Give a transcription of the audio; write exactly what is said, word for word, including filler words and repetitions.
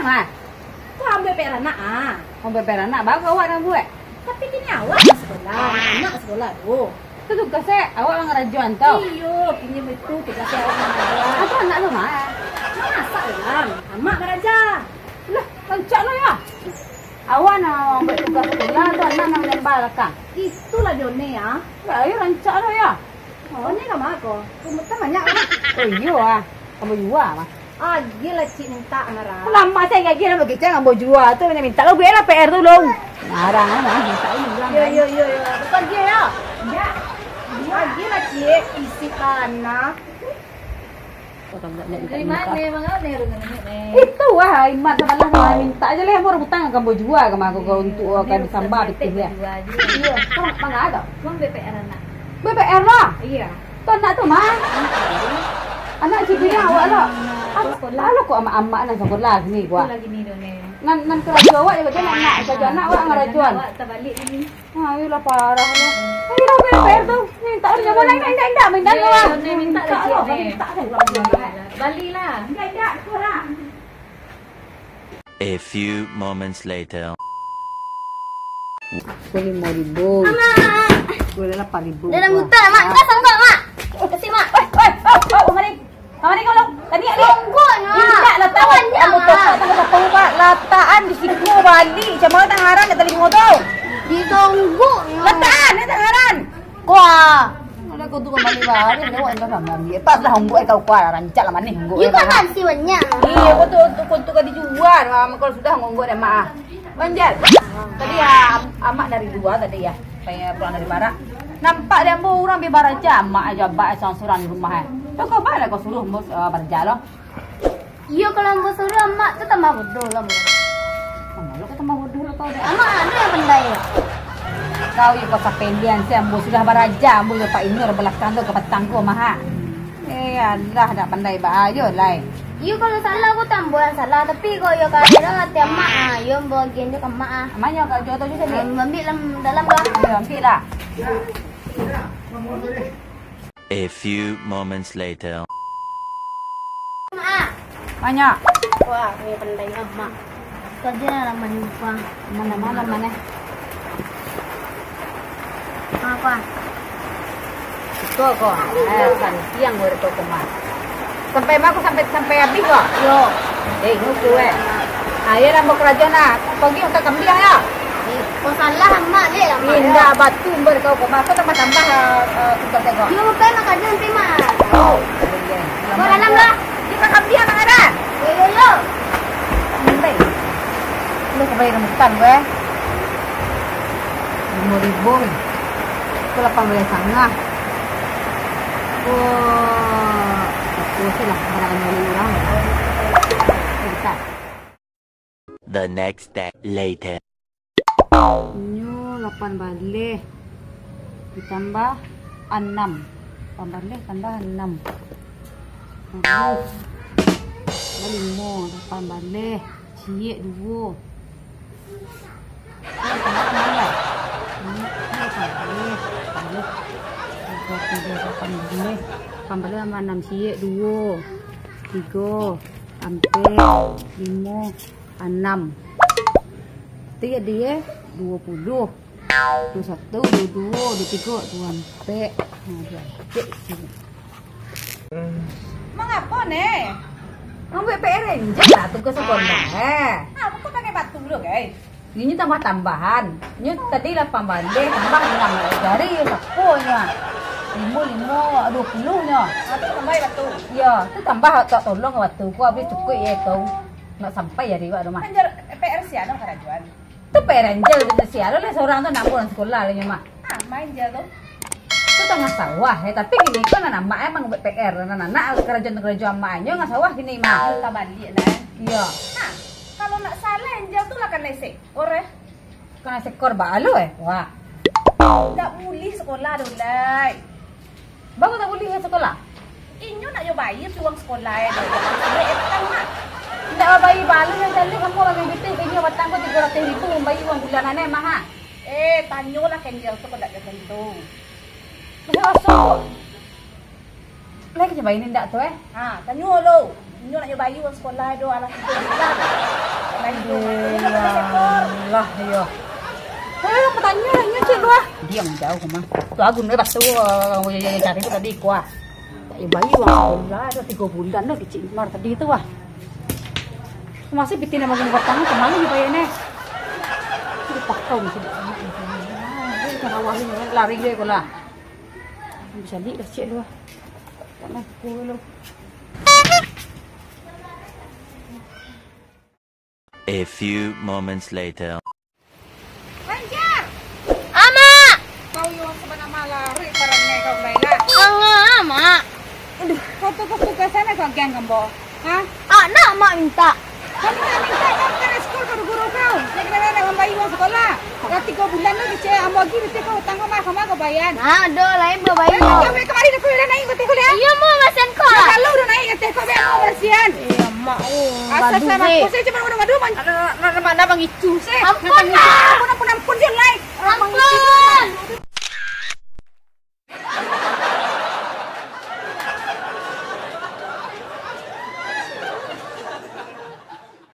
Ha. Ko ambo P R anak, ah. Ambo P R anak, baru awak nan buek. Tapi kini awak nak sekolah, anak sekolah tu. Tu tugas e, awak lah ngarajoan tu. Iyo, kini itu tugas e awak nak ngarajoan. Apo anak tu, Mak? Masak dalam, amak baraja. Lah, rancak lah yo. Awak nak buek tugas sekolah tu, anak nan manyambah lakang. Itulah Jone, ah. Lah, iyo rancak lah yo. Oh, ni ka ma ko? Rambutan banyak, ah. Oh, iyo, ah. Ambo jua, mah. Agiah lah, Cik, mintak, Nara. Lamo se agiah-agiah lah, bakecek ambo jua tu, mintak lo, buek lah P R tu, Long. Ngarang, ah, mah, mintak lo, Long. Yo, yo, yo, yo. Batua agiah, yo? Yo. Agiah lah, Cik, isi tanah. Dari mano, Bang? Itu, wah, Imat sabalah tu, mintak se lah, ambo rambutan ka ambo jua, ka mah, ka, untuk, ka disambah pitih, yo. Iyo, kan, Bang, ado? Bang, B P R anak. B P R lah? Iyo. Tu anak tu, mah? Anak ciek awak lo. Apo, sekolah. Apo kok amak-amak nan sekolah siko, ah? Nan, nan karajo awak juo, nak, nak karajo anak awak ngarajoan. Awak tabaliak kini. Ha, iyolah, parah lah. Ayolah, B P R tu. Mintak lah, nyaman, indak, indak, indak, mintak lah. Iyo, mintak lah, mintak lah. Balilah. Indak, indak, kurang. A few moments later. Ko limo ribu. Amak! Ko lapan ribu. Dalam utang, Mak. Kita sanggup, Mak. Kasih, Mak. Oi, oi, oi, oi, mari. Mari kau, Long. Tadi, Mak. Sanggup, Mak. Indak lah, tahu. Banyak, Mak. Ambo tokok, tahu, tahu, Mak. Latakan di siko baliak. Macam mana tangaran nak talingo tu? Di tonggok, Mak. Latakan, ni tangaran. Kuah. Ada kau tu kembali balik, lewat entah sama ambil. Pas lah onggok kau kuah, rancak lah manih onggok. Iyo, kan masih banyak. Iyo, kau tu, tu, kau tu kan dijual, Mak. Kalau sudah onggok dah, Mak. Banjal. Tadi yo, am-, amak dari lua tadi yo. Pengen pulang dari barak. Nampak di ambo urang bi baraja, amak ajo abak surang-surang di rumah, eh. Tu kau baa lah kau suruh ambo, eh, baraja lo. Iyo, kalau ambo suruh amak tu tambah bodoh lo, ambo. Tambah lo kau tambah bodoh lo kau dek. Amak ado nan pandai. Kau iyo kau sapelian se, ambo sudah baraja, ambo jo Pak Inur balakang tu ka patang ko, mah. Eh, alah, dak pandai baa, yo lai. Iyo, kalau salah, ko tu ambo nan salah. Tapi, ko iyo ka ado ati amak, ah, iyo, ambo agiahan jo ka amak, ah. Amak nyo ka jo tu juo sendiri. Ambo ambiak dalam, dalam tu, ah. Iyo, ambiak lah. A few moments later. Mak. Banyak. Wah, ni pandai amat. Kau je lah main lupa. Mana, mana, mana? Apa? Iko ko, eh, santiang ko ko mah. Sampai ma ko, sampai, sampai abih ko? Yo. Eh, nguku, eh. Ah, iyo lah, ambo karajo nah. Pagi makan kambiang yo. Eh, kau salah, Mak, dek lah, Mak. Indak, batu ambo kau ko mah. Kau tambah-tambah, eh, eh, tukar tengok. Yo, makan, makan nanti, Mak. Oh, iya. Kau dalam lah. Di makan kambiang, Mak, ada? Yo, yo, yo. Sampai. Lu kembali rambutan gue. Limo ribu. Ko lapan baleh satangah. Wah, batua se lah, barang bali urang. Bentar. The next day later. Nyo lapan baleh ditambah anam. Lapan baleh tambah anam. Bagus. Tambah limo, lapan baleh. Ciek duo. Lapan baleh. Lapan baleh. Lapan baleh. Lapan baleh. Lapan baleh tambah anam, ciek duo. Tigo. Ampek. Limo. Anam. Tigo, duo puluh. Duo satu, duo duo, duo tigo, duo ampek. Nah, duo ampek sini. Mangapo, Nek? Mambuek P R N J lah tugas sakolah, eh. Ah, kok pakai batu tu, guys? Inyo tambah-tambahan. Nyo tadi lapan baleh, tambah anam jari, sapo nyo? Limo, limo, duo puluh nyo. Ah, tu tambah batu. Iyo, tu tambah tak tolong batu. Ko abih cukuik yo tu. Nak sampai jari awak rumah. Kan jar P R sia nan karajoan. Tu P R N J, sia lo lah surang tu, nak pulang sakolah lah nyo mah. Ah, main je tu. Tu tangah sawah, eh, tapi kini ko nan amak emang buek P R, nan anak karajo-karajo amak nyo tangah sawah kini mah. Yo, tabaliak lah. Iyo. Ha, kalau nak salah, Angel tu lah kanai sekor, eh. Kanai sekor baa lo, eh? Wah. Dak buliah sakolah doh, Lai. Baa kok dak buliah sakolah? Inyo nak yo bayia uang sakolah e doh. Suruah e patang mah. Indak babayia balu nan jaleh, ambo bagi pitih ka inyo patang ko tigo ratuih ribu, mambayia uang bulanan e mah, ha. Eh, tanyolah ka Angel tu kok dak ado tantu. Lah, aso. Lai ka coba ini ndak tu, eh? Ha, tanyo lo. Inyo nak nyo bayi uang sekolah do, alah. Bayi do. Alah, iyo. Eh, batanyo lah inyo, Cik, tu ah. Diam jauh mah. Tu agun dia baso, cari tu tadi kuah. Tak bayi uang sekolah do, tigo bulan do kecik Mar tadi tu ah. Masih pitih nak bangun batang, kemana dia bayar ni? Sudah pakau masih. Lari dia sekolah. Bisa lihat dah, Cik, tu ah. A few moments later. Banjar! Amak! Kau yo sabana malah rek parangai kau bae lah. Angah, Mak. Aduh, kau tugas-tugasan kau agian kambo. Ha? Ah, nak Mak minta. Kau minta-minta kau ka sekolah ka guru kau. Nak kena nak mambayar uang sekolah. Lah tiga bulan tu kecil ambo agi betul kau utang kau mah kau mah kau bayar. Nah, do lain babayar. Eh, kau kemarin aku dah naik betul kau lihat. Iya, Mak, masian kau. Kalau udah naik betul kau bayar kau masian. Iya, Mak. Oh, asal sama aku saya cuma ngadu-ngadu. Mana bang itu sih? Ampun, Mak.